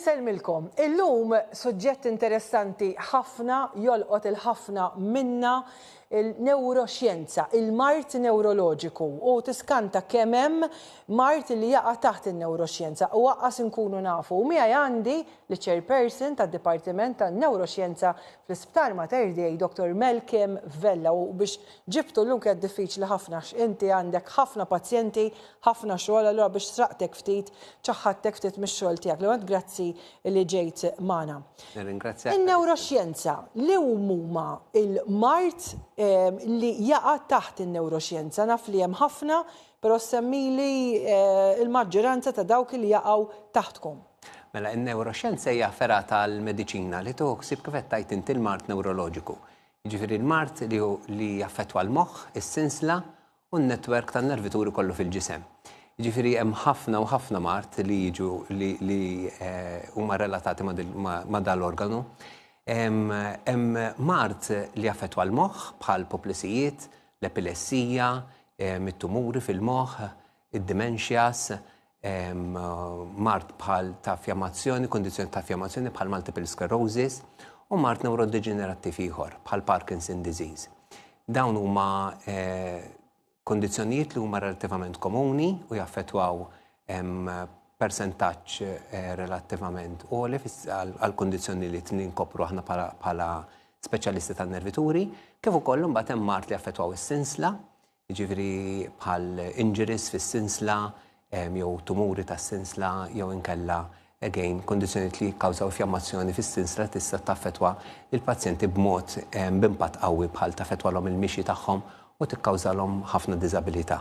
Insellmilkom. Illum suġġett interessanti ħafna jolqot il-ħafna minna il-newroxjenza, il-mard newroloġiku u tiskanta kemm hemm mard li jaqa' taħt in-newroxjenza u aqqas inkunu nafu. U miegħi għandi l-Chairperson tad-Dipartiment tan-Newroxjenza fl-Isptar Mater Dei, Dottor Malcolm Vella. U biex ġibtu llum kienet diffiċli ħafna għax inti għandek ħafna pazjenti, ħafna xogħol, allura biex sraqtek ftit, ċaħħadtek ftit mix-xogħol tiegħek. L-ewwel nett grazzi li ġejt magħna. Nirringrazzjak. In-newroxjenza, li huma l-mard li jaqa' taħt in-newroxjenza? Naf li hemm ħafna, però semmili l-maġġoranza ta' dawk li jaqgħu taħtkom. Mela, in-newroxjenza hija fergħa tal-mediċina li tieħu ħsieb kif qed tgħid inti l-mard newroloġiku. Jiġifieri l-mard li hu li jaffettwa l-moħħ, is-sinsla u n-netwerk tan-nervituri kollu fil-ġisem. Jiġifieri hemm ħafna u ħafna mard li jiġu li li huma relatati ma' ma' dal-organu. Hemm mard li jaffettwa l-moħħ bħal puplesijiet, l-epilessija, it-tumuri fil-moħħ, id-dementia, mard bħal ta' fjammazzjoni, kundizzjoni ta' fjammazzjoni bħal multiple sclerosis u mard neurodeġenerattiv ieħor bħal Parkinson disease. Dawn huma eh, kondizzjonijiet li huma relattivament komuni u jaffettwaw persentaġġ eh, relattivament għoli għal kondizzjoni li tinkopru aħna bħala speċjalisti tan-nervituri, kif ukoll imbagħad hemm mard li jaffettwaw is-sinsla, jiġifieri bħal injuries fis-sinsla jew tumuri tas-sinsla jew inkella again kundizzjonijiet li jikkawżaw infjammazzjoni fis-sinsla tista' taffettwa lill-pazjenti b'mod b'impatt qawwi bħal taffettwalhom il-mixi tagħhom u tikkawżalhom ħafna diżabilità.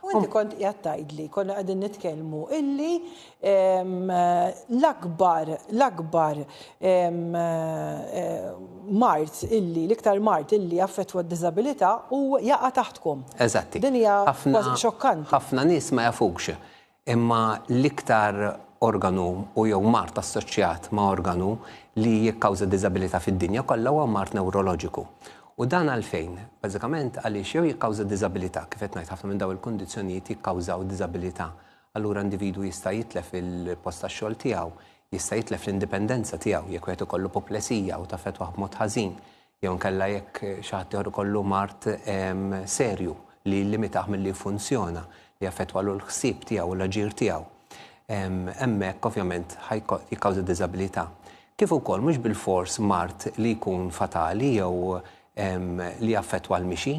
U inti kont qiegħed tgħidli, konna qegħdin nitkellmu illi l-akbar l-akbar mard illi l-iktar mard illi jaffettwa d-diżabilità hu jaqa' taħtkom. Eżatti. Din hija kważi xokkanti. Ħafna nies ma jafux, imma l-iktar organu u jew mard assoċjat ma' organu li jikkawża diżabilità fid-dinja kollha huwa mard newroloġiku. U dan għalfejn? Bażikament għaliex jew jikkawża diżabilità, kif qed ngħid ħafna minn dawn il-kundizzjonijiet jikkawżaw diżabilità. Allura individwu jista' jitlef il-post tax-xogħol tiegħu, jista' jitlef l-indipendenza tiegħu jekk wieħed ikollu puplesija u taffettwah b'mod ħażin, jew inkella jekk xi ħadd ieħor ikollu mard serju li jillimitah milli jiffunzjona, li jaffettwalu l-ħsieb tiegħu u l-aġir tiegħu. Hemmhekk ovvjament ħa jikkawża diżabilità. Kif ukoll mhux bilfors mard li jkun fatali jew li jaffettwa l-mixi,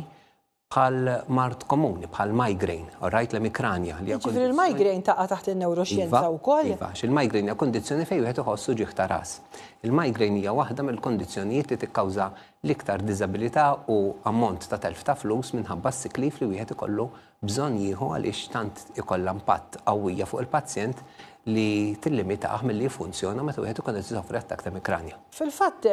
bħal mard komuni, bħal migraine, all right, l-emikranja. Jiġifieri l-migraine taqa' taħt in-newroxjenza wkoll? Iva, għax il-migraine hija kundizzjoni fejn wieħed iħoss uġigħ ta' ras. Il-migraine hija waħda mill-kundizzjonijiet li tikkawża l-iktar diżabilità u ammont ta' telf ta' flus minħabba s-sick leave li wieħed ikollu bżonn jieħu għaliex tant ikollha impatt qawwija fuq il-pazjent li tillimitah milli jiffunzjona meta wieħed ikun qed isofri attakk ta' emikranja. Fil-fatt,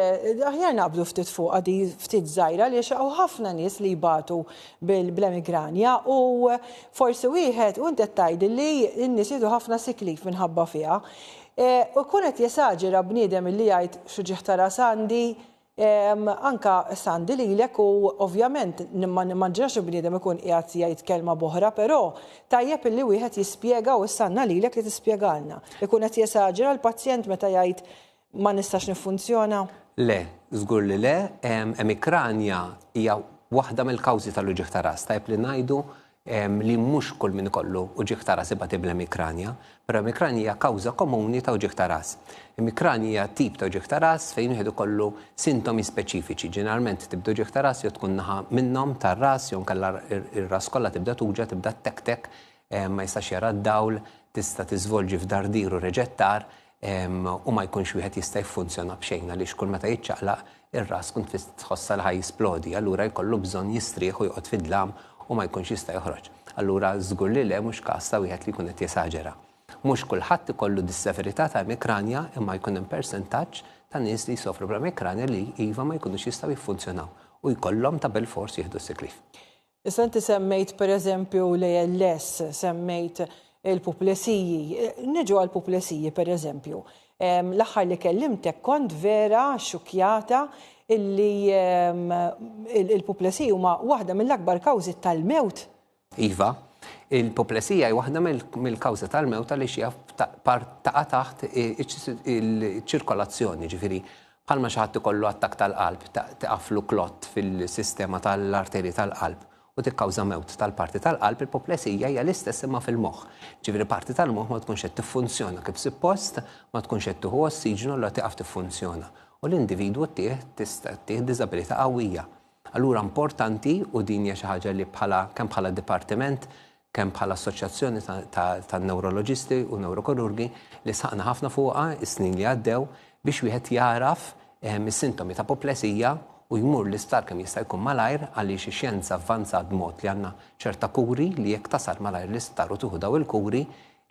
aħjar naqbdu ftit fuqha di ftit żgħira għaliex hawn ħafna nies li jbatu bl-emigranja u forsi wieħed, u int qed tgħidli li n-nies jieħdu ħafna sick leave minħabba fiha. U jkun qed jesaġera bniedem illi jgħid x'uġigħ ta' ras għandi, Anka issa għandi lilek u ovvjament ma nimmaġinax li bniedem ikun qiegħed jgħid kelma b'oħra, però tajjeb illi wieħed jispjega u issa għandna lilek li tispjegalna. Ikun qed jesaġera l-pazjent meta jgħid ma nistax niffunzjona? Le, żgur li le. Emikranja hija waħda mill-kawżi tal-uġigħ ta' ras. Tajjeb li ngħidu li mhux kull min ikollu uġigħ ta' ras ibati bl-emikranja, però emikranja hija kawża komuni ta' uġigħ ta' ras. Emikranja hija tip ta' uġigħ ta' ras fejn wieħed ikollu sintomi speċifiċi. Ġeneralment tibda uġigħ ta' ras jew tkun naħa minnhom tar-ras jew inkella r-ras kollha tibda tuġa', tibda ttektek, ma jistax jara d-dawl, tista' tiżvolġi f'dardir u reġettar, u ma jkunx wieħed jista' jiffunzjona b'xejn għaliex kull meta jiċċaqlaq ir-ras tkun tħossha li ħa jisplodi, allura jkollu bżonn jistrieħ u joqgħod fid-dlam u ma jkunx jista' joħroġ. Allura żgur li le mhux każ ta' wieħed li jkun qed jesaġera. Mhux kulħadd ikollu dis-severità ta' emikranja imma jkun hemm persentaġġ ta' nies li jsofru bl-emikranja li iva ma jkunux jistgħu jiffunzjonaw u jkollhom ta' bilfors jieħdu s-sick leave. Issa inti semmejt pereżempju l-ALS, semmejt il-puplesiji. Niġu għall-puplesiji pereżempju. L-aħħar li kellimtek kont vera xxukkjata illi il-puplesiji huma waħda mill-akbar kawżi tal-mewt. Iva. Il-puplesija hi waħda mill-kawża tal-mewt għaliex hija taqa' taħt iċ-ċirkolazzjoni, ġifieri bħalma xi ħadd ikollu attakk tal-qalb tiqaflu clot fil-sistema tal-arterji tal-qalb u tikkawża mewt tal-parti tal-qalb, il-puplesija hija l-istess imma fil-moħħ. Ġifieri parti tal-moħħ ma tkunx qed tiffunzjona kif suppost, ma tkunx qed tieħu ossiġnu allura tieqaf tiffunzjona. U l-individwu ttih tista' ttih diżabilità qawwija. Allura importanti, u din hija xi ħaġa li bħala kemm bħala dipartiment, kemm bħala assoċjazzjoni tan-newroloġisti u newrokirurgi li sħaqna ħafna fuqha s-snin li għaddew biex wieħed jagħraf is-sintomi ta' puplesija u jmur l-isptar kemm jista' jkun malajr għaliex ix-xjenza avvanzat b'mod li għandna ċerta kuri li jekk tasal malajr l-isptar u tieħu dawn il-kuri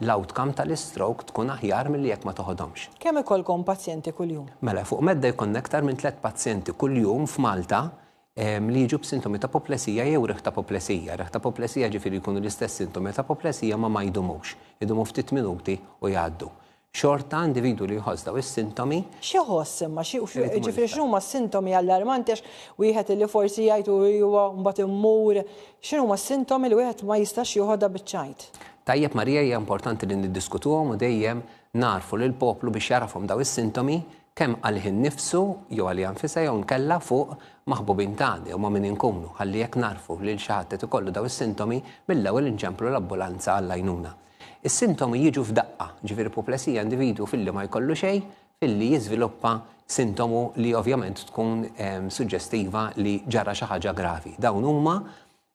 l-outcome tal-istroke tkun aħjar milli jekk ma toħodhomx. Kemm ikollkom pazjenti kuljum? Mela, fuq medda jkollna iktar minn tlett pazjenti kuljum f'Malta li jiġu b'sintomi ta' puplesija jew riħ ta' puplesija. Riħ ta' puplesija ġifieri jkunu l-istess sintomi ta' puplesija ma ma jdumux. Idumu ftit minuti u jgħaddu. Xorta individwu li jħoss daw is-sintomi. X'iħoss imma? Ġifieri x'inhuma s-sintomi allarmanti għax wieħed li forsi jgħid u huwa mbagħad immur, x'inhuma s-sintomi li wieħed ma jistax joħodha biċ-ċajt? Tajjeb Marija hija importanti li niddiskutuhom u dejjem nagħrfu lill-poplu biex jagħrafhom daw is-sintomi kemm għalih innifsu jew għaliha nfisha jew inkella fuq maħbubin tagħna jew ma' min inkunu ħalli jekk nagħrfu lil xi ħadd qed ikollu daw is-sintomi mill-ewwel inċemplu l-ambulanza għall-għajnuna. Is-sintomi jiġu f'daqqa, ġifieri puplesija individwu filli ma jkollu xejn, filli jiżviluppa sintomu li ovvjament tkun suġġestiva li ġara xi ħaġa gravi. Dawn huma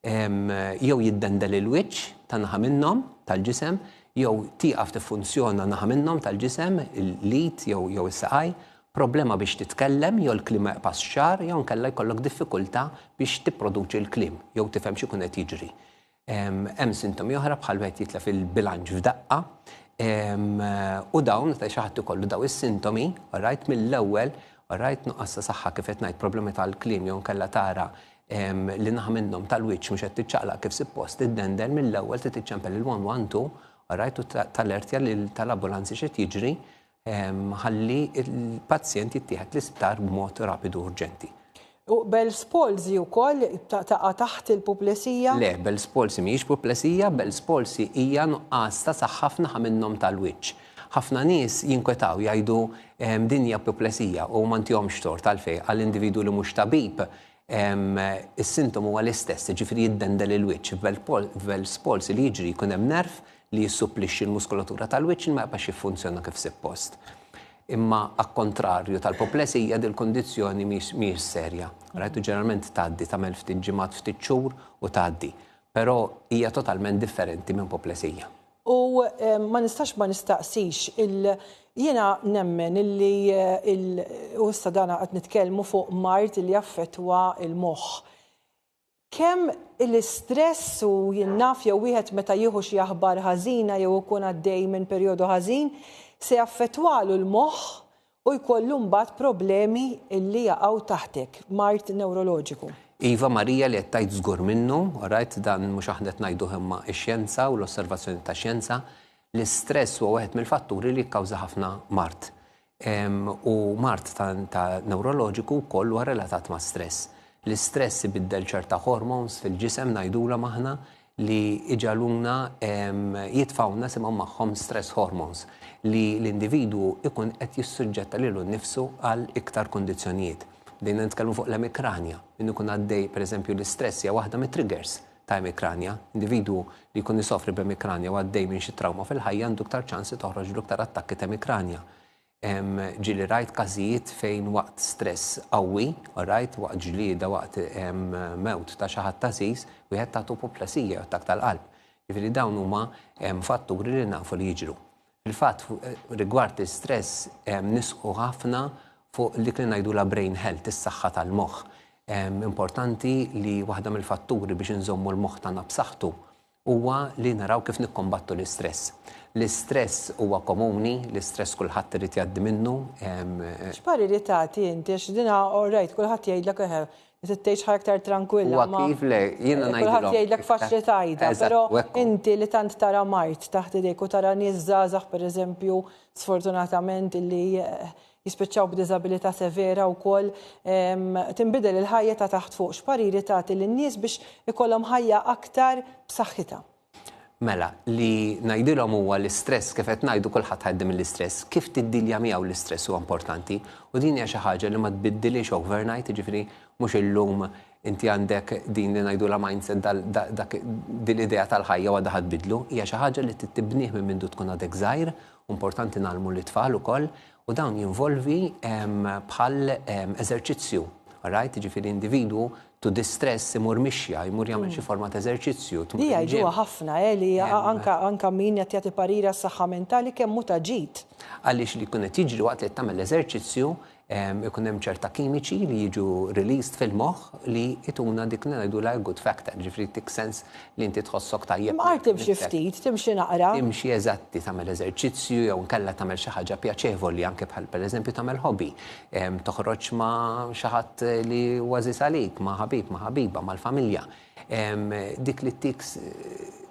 jew jiddendel il-wiċċ ta' naħa minnhom tal-ġisem, jew tieqaf tiffunzjona naħa minnhom tal-ġisem, l-id jew jew is-saqaj, problema biex titkellem jew l-kliem ma jqpax ċar jew inkella jkollok diffikultà biex tipproduċi l-kliem jew tifhem x'ikun qed jiġri. Hemm sintomi oħra bħal wieħed jitlef il-bilanċ f'daqqa. U dawn, meta xi ħadd ikollu daw is-sintomi, alright, mill-ewwel, alright, nuqqas ta' saħħa kif qed ngħid, problemi tal-kliem jew inkella tara li naħa minnhom tal-wiċċ mhux qed tiċċaqlaq kif suppost, iddendel mill-ewwel trid iċċempel il-112, alright, u tallertja lil tal-ambulanzi x'qed jiġri ħalli l-pazjent jittieħed l-isptar b'mod rapidu u urġenti. U Bell's palsy wkoll taqa' taħt il-puplesija? Le, Bell's palsy mhijiex puplesija, Bell's palsy hija nuqqas ta' saħħa f'naħa minnhom tal-wiċċ. Ħafna nies jinkwetaw jgħidu din hija puplesija u ma ntihomx tort għalfejn għal individwu li mhux tabib is-sintomu huwa l-istess, jiġifieri jiddendel il-wiċċ. F'Bell's palsy li jiġri jkun hemm nerv li jissupplixxi l-muskolatura tal-wiċċ li ma jibqax jiffunzjona kif suppost. Imma akkontrarju tal-puplesija dil-kundizzjoni mhijiex serja. Right? U ġeneralment tgħaddi, tagħmel ftit ġimgħat, ftit xhur u tgħaddi. Però hija totalment differenti minn puplesija. U ma nistax ma nistaqsix il jiena nemmen illi il u issa dana qed nitkellmu fuq mard li jaffettwa l-moħħ. Kemm l-istress u jien naf jew wieħed meta jieħu xi aħbar ħażina jew ikun għaddej minn perjodu ħażin se jaffettwalu l-moħħ u jkollu mbagħad problemi li jaqgħu taħtek, mard newroloġiku. Iva Marija li qed tgħid żgur minnu, alright, dan mhux aħna qed ngħiduh imma x-xjenza u l-osservazzjoni tax-xjenza, l-istress huwa wieħed mill-fatturi li jikkawża ħafna mard. U mard ta' newroloġiku wkoll huwa relatat ma' stress. L-istress ibiddel ċerta hormones fil-ġisem ngħidulhom aħna li iġagħluna jitfgħulna simhom magħhom stress hormones li l-individwu ikun qed jissuġġetta lilu nnifsu għal iktar kundizzjonijiet. Bdejna nitkellmu fuq l-emikranja, min ikun għaddej pereżempju l-istress hija waħda mit-triggers ta' emikranja. Individwu li jkun isofri b'emikranja u għaddej minn xi trawma fil-ħajja għandu iktar ċans li toħroġlu iktar attakki ta' emikranja. Ġieli rajt każijiet fejn waqt stress qawwi, alright, waqt ġlieda, waqt mewt ta' xi ħadd għażiż, wieħed tagħtu puplesija jew attakk tal-qalb. Jiġifieri dawn huma fatturi li nafu li jiġru. Fil-fatt, rigward l-istress, nisħqu ħafna fuq dik li ngħidulha brain health, is-saħħa tal-moħħ. Importanti li waħda mill-fatturi biex inżommu l-moħħ tagħna b'saħħtu huwa li naraw kif nikkombattu l-istress. L-istress huwa komuni, l-istress kulħadd irid jgħaddi minnu. X'pariri tagħti inti għax dina all right kulħadd jgħidlek eħe trid tgħix ħajja aktar trankwilla. Huwa kif le, jiena ngħidilhom. Kulħadd jgħidlek faċli tgħidha, però inti li tant tara mard taħt idejk u tara nies żgħażagħ pereżempju sfortunatament illi jispiċċaw b'diżabilità severa wkoll, tinbidel il-ħajja ta' taħt fuq. X'pariri tagħti lin-nies biex ikollhom ħajja aktar b'saħħitha? Mela, li ngħidilhom huwa l-istress kif qed ngħidu kulħadd ħaddi mill-istress, kif tiddilja miegħu l-istress huwa importanti u din hija xi ħaġa li ma tbiddilix overnight, jiġifieri mhux illum inti għandek din li ngħidulha mindset dak din l-idea tal-ħajja u għadha ħa tbiddlu, hija xi ħaġa li trid tibnih minn mindu tkun għadek żgħir, importanti ngħallmu lit-tfal ukoll u dawn jinvolvi bħal eżerċizzju, alright, jiġifieri individwu to distress imur mixja, jmur jagħmel xi forma ta' eżerċizzju, tmur Li il-gym. jgħiduha ħafna, eh, li anka anka min qed jagħti parir għas-saħħa mentali kemm hu ta' ġid. Għaliex li jkun qed jiġri waqt li qed tagħmel l-eżerċizzju, ikun hemm ċerta kimiċi li jiġu released fil-moħħ li jtuna dik li ngħidulha good factor, ġifieri tik sens li inti tħossok tajjeb. Imqar timxi ftit, timxi naqra. Timxi eżatti, tagħmel eżerċizzju jew inkella tagħmel xi ħaġa pjaċevoli anke bħal pereżempju tagħmel hobby. Toħroġ ma' xi ħadd li huwa għażiż għalik, ma' ħabib, ma' ħabiba, mal-familja. Dik li ttik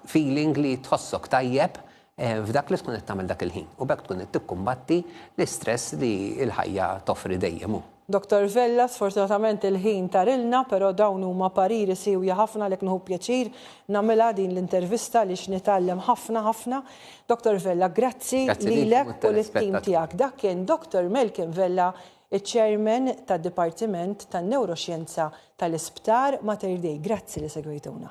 feeling li tħossok tajjeb f'dak li tkun qed tagħmel dak il-ħin. U b'hekk tkun qed tikkumbatti l-istress li l-ħajja toffri dejjem hu. Dottor Vella, sfortunatament il-ħin tarilna, però dawn huma pariri siewja ħafna għalhekk nieħu pjaċir nagħmilha din l-intervista għaliex nitgħallem ħafna ħafna. Dottor Vella, grazzi lilek u lit-tim tiegħek. Dak kien Dottor Malcolm Vella, iċ-Chairman tad-Dipartiment tan-Newroxjenza tal-Isptar Mater Dei. Grazzi li segwejtuna.